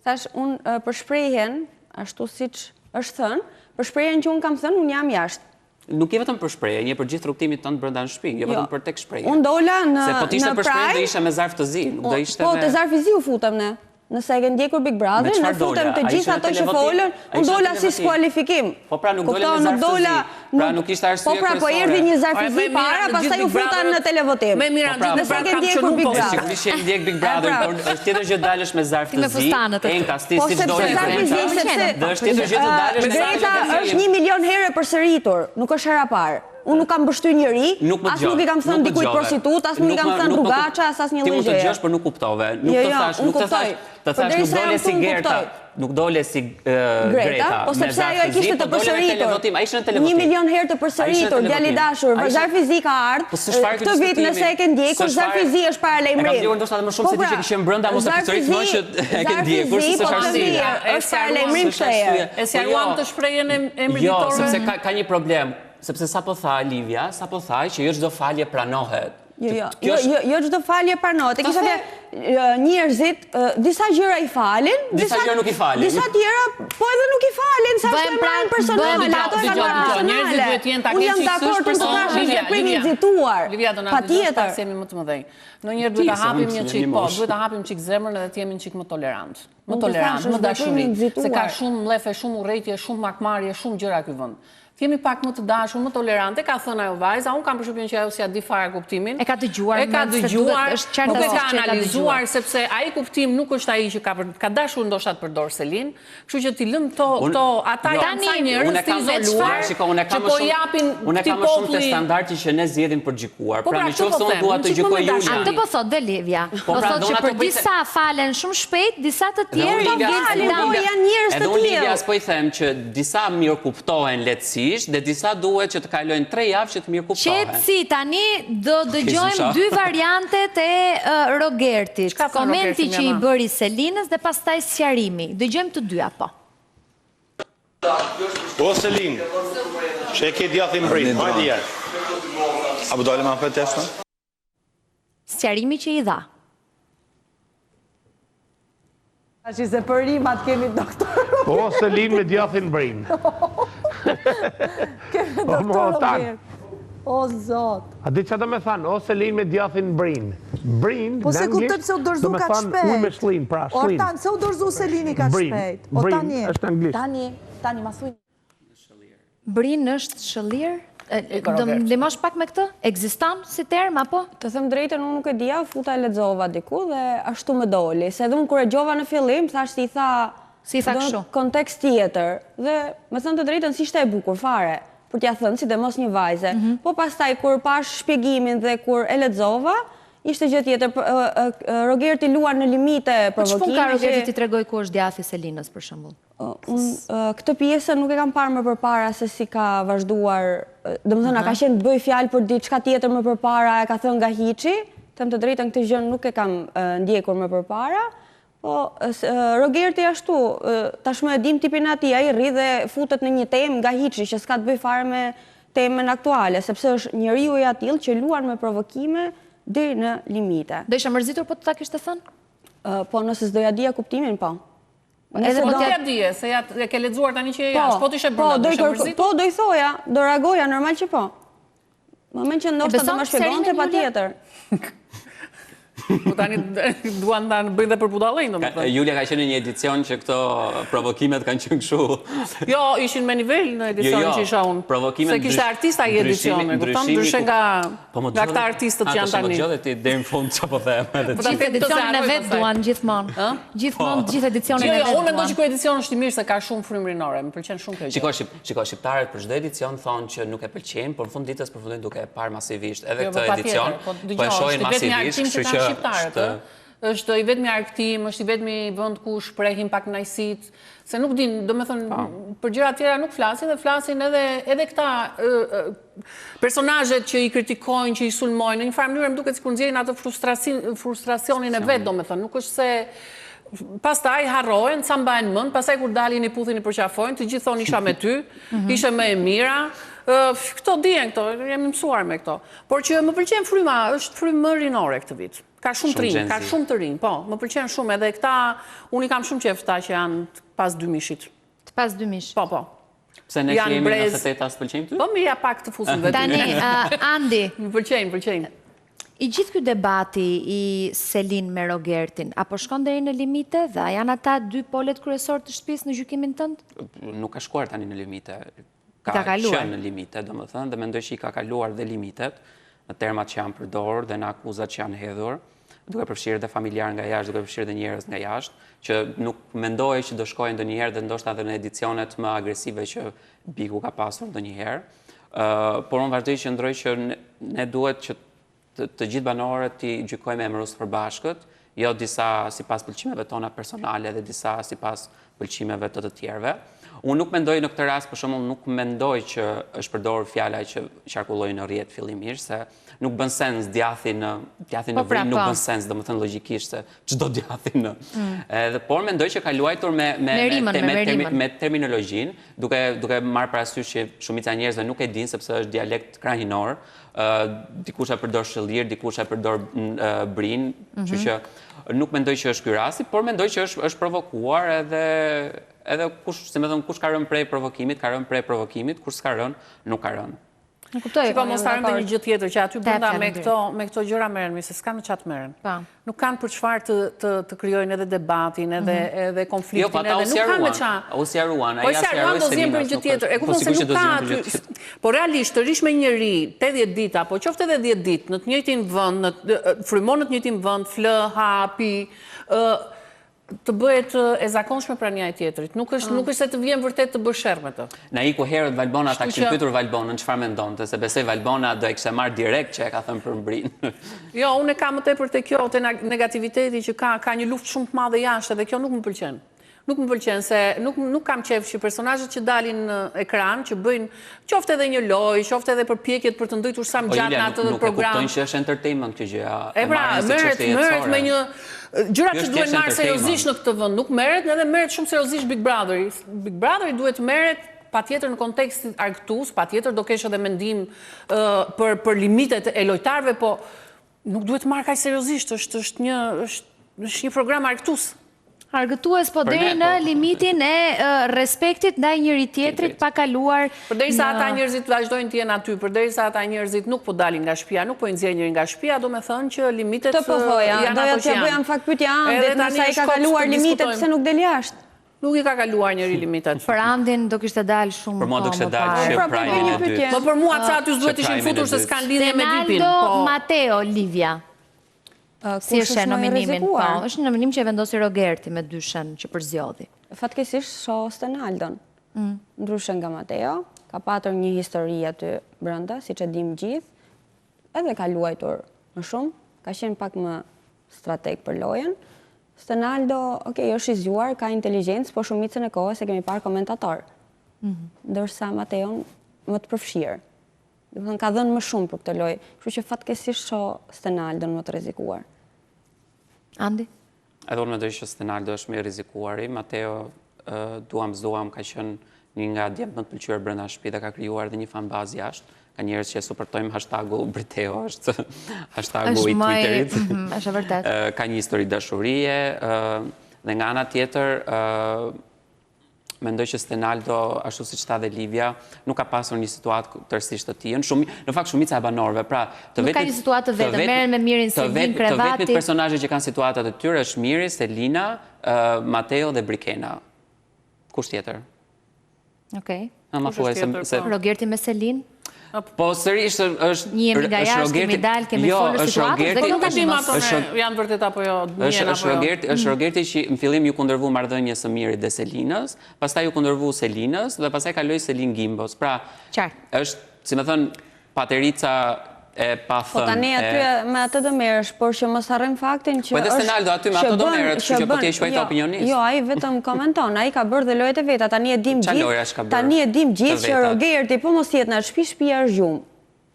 Thashë, unë për shprehjen, ashtu siç është thënë, për shprehjen që unë kam thënë, unë jam jashtë. Nuk je vetëm për shprehjen, je për gjithë rrugëtimin tënd brenda në shtëpi, jo vetëm për tek shprehja. Unë dola në Se po të ishte për shprehjen do ishe me zarf të zi, nuk do ishte po, me Po, te zarfi i zi u futëm ne. Nëse e ke ndjekur Big Brotherin, ne futem të gjithë ato që folën, unë dola si skualifikim. Po pra nuk dole me zarf të zi. Pra nuk ishte arsye kryesore. Po pra, po erdhi një zarf i zi para, pastaj u futa në televotim. Po pra, Nëse e ke ndjekur Big Brother. Sigurisht që e ndjek Big Brother, por është tjetër gjë të dalësh me zarf të zi, enkas ti po siç dole me enkas. Dhe është tjetër gjë të dalësh me zarf të zi. Greta është 1 milion herë e përsëritur, nuk është hera e parë. Unë nuk kam pështy njeri, as nuk i kam thënë dikujt prostitutë, as nuk i kam thënë rrugaça, as asnjë lloj gjëje. Ti mund të dëgjosh, por nuk kuptove. Nuk të jo, jo, thashë, nuk të thashë, të thashë nuk dole si Gerta, nuk dole si Greta, po sepse ajo e kishte të përsëritur. Një milion herë të përsëritur, djalë i dashur, zarfi i zi ka ardhur. Po këtë vit nëse e ke ndjekur, zarfi i zi është paralajmërim. E kam ndjekur ndoshta edhe më shumë se ti që ke qenë brenda, mos e përsërit më që e ke ndjekur, se s'është arsye. Është paralajmërim këtë herë. E sqaruam të shprehjen e emrit Jo, sepse ka një problem. Sepse sapo tha Livia, sapo tha që jo çdo falje pranohet. Jo, jo, jo, jo, jo çdo falje pranohet. E kisha dhe njerëzit, disa gjëra i falin, disa gjëra nuk i falin. Disa tjera, po edhe nuk i falin, sa është e marrin personale, ato e kanë marrë personale. Unë jam dakord të thashë është veprim i nxituar. Livia, do na dëgjosh pak se jemi më të mëdhenj. Ndonjëherë duhet ta hapim një çik, po, duhet ta hapim çik zemrën edhe të jemi një çik më tolerant. Më tolerant, më dashuri, se ka shumë mllefe, shumë urrejtje, shumë hakmarrje, shumë gjëra ky vend. Të jemi pak më të dashur, më tolerante, ka thënë ajo vajza, unë kam përshtypjen që ajo s'ia di fare kuptimin. E ka dëgjuar, e ka dëgjuar, nuk e ka analizuar sepse ai kuptim nuk është ai që ka ka dashur ndoshta të përdorë Selin, kështu që t'i lëmë këto këto ata janë ca njerëz të izoluar që po japin Unë e kam më shumë te standardi që ne zgjedhim për gjykuar. Po pra, pra në qoftë se unë dua të gjykoj Julian. Atë po thotë dhe Livia. Po, po pra, thotë që për disa falen shumë shpejt, disa të tjerë i ngel si damkë. Janë njerëz të tillë. Edhe unë Livia s'po i them që disa mirëkuptohen lehtësisht dhe disa duhet që të kalojnë 3 javë që të mirëkuptohen. Qetësi, tani do dëgjojmë dy variantet e Rogertit. Komenti që i bëri Selinës dhe pastaj sqarimi. Dëgjojmë të dyja, po. O Selin, që e ke djathin brinë, hajde jerë. A po dalim apet jashtë? Sqarimi që i dha. Tashi se për rimat kemi doktor. O Selin me djathin brinë. Kemi doktor Robert. O zot. A di ça do me thanë, o Selin me djathin brinë. Brinë, Po s'e kuptoj pse u dorëzu kaq shpejt. Ujë me shllinë, pra shllinë. Ortan, pse u dorëzu Selini kaq shpejt? O tani. Është anglisht. Tani, tani ma thuj. Brinë është shëllir? Do më ndihmosh pak me këtë? Ekziston si term apo? Të them drejtën, unë nuk e dija, futa e lexova diku dhe ashtu më doli. Se edhe unë kur e dëgjova në fillim, thashë si i tha Si i tha kështu? Kontekst tjetër. Dhe me thënë të drejtën, s'ishte e bukur fare për t'ia thënë, sidomos një vajze. Mhm. Po pastaj kur pashë shpjegimin dhe kur e lexova, ishte gjë tjetër. Rogerti luan në limite provokimi. Po ç'punë ka Rogerti t'i tregojë ku është djathi Selinës për shembull? Unë këtë pjesë nuk e kam parë më përpara se si ka vazhduar, domethënë a ka qenë të bëjë fjalë për diçka tjetër më përpara, e ka thënë nga hiçi, them të drejtën këtë gjë nuk e kam ndjekur më përpara, po Rogerti ashtu, tashmë e dim tipin e atij, ai rri dhe futet në një temë nga hiçi që s'ka të bëjë fare me temën aktuale, sepse është njeriu i atillë që luan me provokime deri në limite. Do ishe mërzitur po të ta kishte thënë? Po nëse s'do ja dija kuptimin, po. Edhe po t'ja dije, se ja e ke lexuar tani që je jashtë, po, po të ishe brenda, do ishe mërzitur? Po, do i thoja, do reagoja, normal që po. Moment që ndoshta do më shpjegonte patjetër. Po tani duan ta bëjnë dhe për budallenj, domethënë. Julia ka qenë në një edicion që këto provokimet kanë qenë kështu. Jo, ishin me nivel në edicionin jo, jo, që isha unë. Provokimet Se kishte artist ai edicion, e kupton, ndryshe nga Po më Nga këta artistët që janë tani. Më dëgjove ti deri në fund çfarë po them edhe ti. Gjithë edicionin e vet duan gjithmonë. Gjithmonë po. gjithë edicionin e vet. Jo, jo, unë mendoj që ky edicion është i mirë se ka shumë frymë rinore, më pëlqen shumë kjo gjë. Shiko, shqip, shiko, shqiptarët për çdo edicion thonë që nuk e pëlqejnë, por në fund ditës përfundojnë duke e parë masivisht edhe jo, këtë edicion. Po, po e shohin masivisht, kështu që shqiptarët, është i vetmi argëtim, është i vetmi vend ku shprehin pakënaqësitë, se nuk din, domethënë, po. për gjëra tjera nuk flasin dhe flasin edhe edhe këta personazhet që i kritikojnë, që i sulmojnë, në një farë mënyre më duket sikur nxjerrin atë frustracionin e vet, domethënë, nuk është se pastaj harrohen, ca mbahen mend, pastaj kur dalin i puthin i përqafojnë, të gjithë thonë isha me ty, mhm. ishe më e mira, këto dihen këto, jemi mësuar me këto. Por që më pëlqen fryma, është frymë më rinore këtë vit. Ka shumë të rinj, ka shumë të rinj, po, më pëlqen shumë edhe këta, unë i kam shumë qejf këta që janë pas dymijëshit. Të pas dymijëshit. Po, po. Pse ne që jemi në 98-a s'të pëlqejmë ty? Po, mirë ja pak të fusim vetë. Tani, Andi. Më pëlqejnë, më pëlqejnë. I gjithë ky debati i Selin me Rogertin, a po shkon deri në limite dhe a janë ata dy polet kryesorë të shtëpisë në gjykimin tënd? Nuk ka shkuar tani në limite. Ka qenë në limite, domethënë, dhe mendoj që i ka kaluar dhe limitet në termat që janë përdorur dhe në akuzat që janë hedhur, duke përfshirë dhe familjarë nga jashtë, duke përfshirë dhe njerëz nga jashtë, që nuk mendoj që do shkojë ndonjëherë dhe ndoshta edhe në edicionet më agresive që Bigu ka pasur ndonjëherë. Por unë vazhdoj të qëndroj që ne duhet që të gjithë banorët t'i gjykojmë me emërues të përbashkët, jo disa sipas pëlqimeve tona personale dhe disa sipas pëlqimeve të të tjerëve. Unë nuk mendoj në këtë rast, për shembull, nuk mendoj që është përdorur fjala që qarkulloi në rrjet fillimisht, se nuk bën sens djathi në djathi në po pra, vrimë nuk po. bën sens, domethënë logjikisht se ç'do djathi në. Mm. Edhe por mendoj që ka luajtur me me me rimën, me, me, me terminologjinë, duke duke marrë parasysh që shumica e njerëzve nuk e dinë sepse është dialekt krahinor, dikush e përdor shëllir, dikush e përdor brinë, mhm. kështu që nuk mendoj që është ky rasti, por mendoj që është është provokuar edhe edhe kush, si me thënë, kush ka rënë pre provokimit, ka rënë pre provokimit, kush s'ka rënë, nuk ka rënë. Nuk kuptoj. Shiko, mos harrojmë dhe një gjë tjetër që aty brenda me këto me këto gjëra merren, se s'kanë me ça të merren. Po. Nuk kanë për çfarë të të të krijojnë edhe debatin, edhe mhm. edhe konfliktin, jo, po edhe nuk kanë me ça. U sqaruan, ai po sqaroi do zihen për një gjë tjetër. E po kupton se nuk ka aty. Po realisht të rrish me njeri 80 ditë apo qoftë edhe 10 ditë në të njëjtin vend, në frymon në të njëjtin vend, flë, ha, pi, ë të bëhet e zakonshme prania e tjetrit. Nuk është, nuk është se të vjen vërtet të bësh sherr me të. Na iku herët Valbona, ta kishim pyetur Valbonën çfarë mendonte, se besoj Valbona do e kishte marrë direkt që e ka thënë për Mbrinë. Jo, unë e kam më tepër te kjo, te negativiteti që ka, ka një luftë shumë të madhe jashtë dhe kjo nuk më pëlqen. Nuk më pëlqen se nuk nuk kam qejf që personazhet që dalin në ekran, që bëjnë qoftë edhe një lojë, qoftë edhe përpjekjet për të ndëjtur sa më po, gjatë në atë program. Nuk e kuptojnë që është entertainment kjo gjëja. E pra, merret, merret me një gjërat që duhen marrë seriozisht në këtë vend, nuk merret, edhe merret shumë seriozisht Big Brotheri. Big Brotheri duhet të merret patjetër në kontekst argëtues, patjetër do kesh edhe mendim për për limitet e lojtarëve, po nuk duhet marrë kaq seriozisht, është është një është është një program argëtues. Argëtues po deri në po. limitin e respektit ndaj njëri tjetrit pa kaluar Përderisa ata njerëzit vazhdojnë të jenë aty, përderisa ata njerëzit nuk po dalin nga shtëpia, nuk po i nxjerr njeri nga shtëpia, domethënë që limitet Këtë po thoja, janë doja ato që janë. Doja t'ia bëja në fakt pyetje Andit, nëse ai ka kaluar limitet, pse nuk del jashtë? Nuk i ka kaluar njeri limitet. Për Andin do kishte dalë shumë Për mua do kishte dalë që pra, po prime-in e dytë. Po për mua ca aty s'duhet ishin futur se s'kanë lidhje me VIP-in. Stenaldo po. Mateo Livia. Si e sheh nominimin? Po, është një nominim që e vendosi Rogerti me dyshen që përzgjodhi. Fatkeqësisht shoh Stenaldon. Mm. Ndryshe nga Mateo, ka patur një histori aty brenda, siç e dimë gjithë, edhe ka luajtur më shumë, ka qenë pak më strateg për lojën. Stenaldo, ok, është i zgjuar, ka inteligjencë, po shumicën e kohës e kemi parë komentator. Mm -hmm. Ndërsa Mateon më të përfshirë. Domethënë ka dhënë më shumë për këtë lojë, kështu që fatkeqësisht shoh Stenaldon më të rrezikuar. Andi? Edhe unë mendoj që Stenaldo është më i rrezikuari. Mateo, duam s'duam, ka qenë një nga djemtë më të pëlqyer brenda në shtëpi dhe ka krijuar edhe një fan bazë jashtë. Ka njerëz që e suportojmë hashtagu Briteo, është hashtagu i Twitterit. Mhm, është e vërtetë. Ka një histori dashurie dhe nga ana tjetër Mendoj që Stenaldo, ashtu siç tha dhe Livia, nuk ka pasur një situatë tërësisht të tijën. Shumë, në fakt shumica e banorëve, pra të vetmit Nuk ka një situatë të vetën, merren me Mirin, Selin, krevatit. Të vetmit personazhe që kanë situatat e tyre është Miri, Selina, Mateo dhe Brikena. Kush tjetër? Okej. Okay. Ma thuaj se, se po. Rogerti me Selin? Po sërish është Një jemi nga jashtë, kemi dalë, kemi jo, folur situatën dhe nuk e dimë ato janë vërtet apo jo, është është jo. Rogerti, është mm. Rogerti që në fillim iu kundërvu marrëdhënies së Mirit dhe Selinës, pastaj iu kundërvu Selinës dhe pastaj kaloi Selin Gimbos. Pra, Qartë. është, si me thënë, paterica e pa po thënë. Po tani aty me atë do merresh, por që mos harrojmë faktin që Po edhe Stenaldo aty me ato do merret, kështu që po ti e quajte jo, opinionist. Jo, ai vetëm komenton, ai ka bërë dhe lojët e veta, tani e dim gjithë. Tani e dim gjithë që Rogerti po mos jetë në shtëpi, shtëpia është gjumë.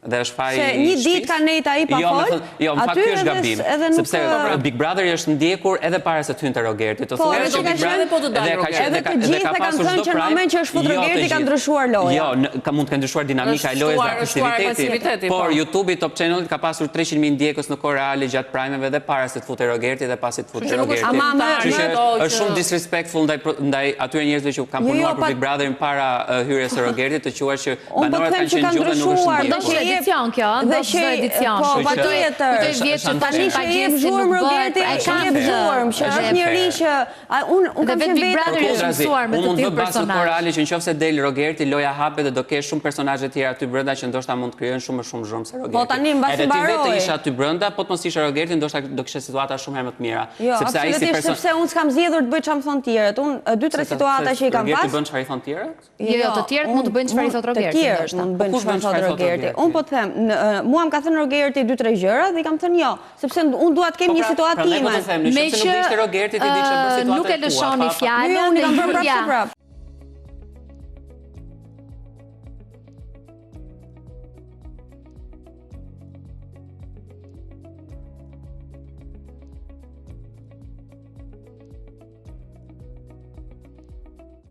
Dhe është faji Se një ditë ka nejt ai pa jo, fol, jo, në fakt ky është gabim, sepse po, Big Brother është ndjekur edhe para se të hynte Rogerti. Të po, thuash që Big Brother po të dalë Rogerti. Edhe të gjithë e kanë thënë që në moment që është fut jo, Rogerti ka ndryshuar loja. Jo, ka mund të kenë ndryshuar dinamika e lojës dhe agresiviteti, por po. YouTube-i Top Channel ka pasur 300.000 ndjekës në kohë reale gjatë prime-eve dhe para se të futej Rogerti dhe pasi të futej Rogerti. Është shumë disrespectful ndaj ndaj atyre njerëzve që kanë jo, jo, punuar për Big Brotherin para hyrjes së Rogertit të quash që Unë po të them që ka ndryshuar, do që edicion kjo, do çdo edicion. Po, patjetër. Kujtoj vjet që tani që jep zhurmë Rogerti, që jep zhurmë, që është njeri që unë unë kam qenë vetë Brother është mësuar me të tillë personazh. Unë mund të reale që nëse del Rogerti, loja hapet dhe do kesh shumë personazhe të tjerë aty brenda që ndoshta mund të krijojnë shumë më shumë zhurmë se Rogerti. Po tani mbasi mbaroi. Edhe ti vetë ishe aty brenda, po të mos ishe Rogerti, ndoshta do kishe situata shumë herë më të mira. Jo, absolutisht sepse unë s'kam zgjedhur të bëj çfarë më thonë të tjerët. Unë dy tre situata që i kam pas. Rogerti bën çfarë i thonë të tjerët? Jo, jo, të tjerët mund të bëjnë çfarë i thotë Rogerti. Të tjerët mund të bëjnë çfarë i thotë Rogerti. Unë po të them, mua më ka thënë Rogerti dy tre gjëra dhe i kam thënë jo, sepse unë dua të kem një po pra, situatë time. Po të them, nëse nuk ishte Rogerti ti di çfarë bërë situatën. Nuk e lëshoni fjalën, unë i kam bërë prapë prapë.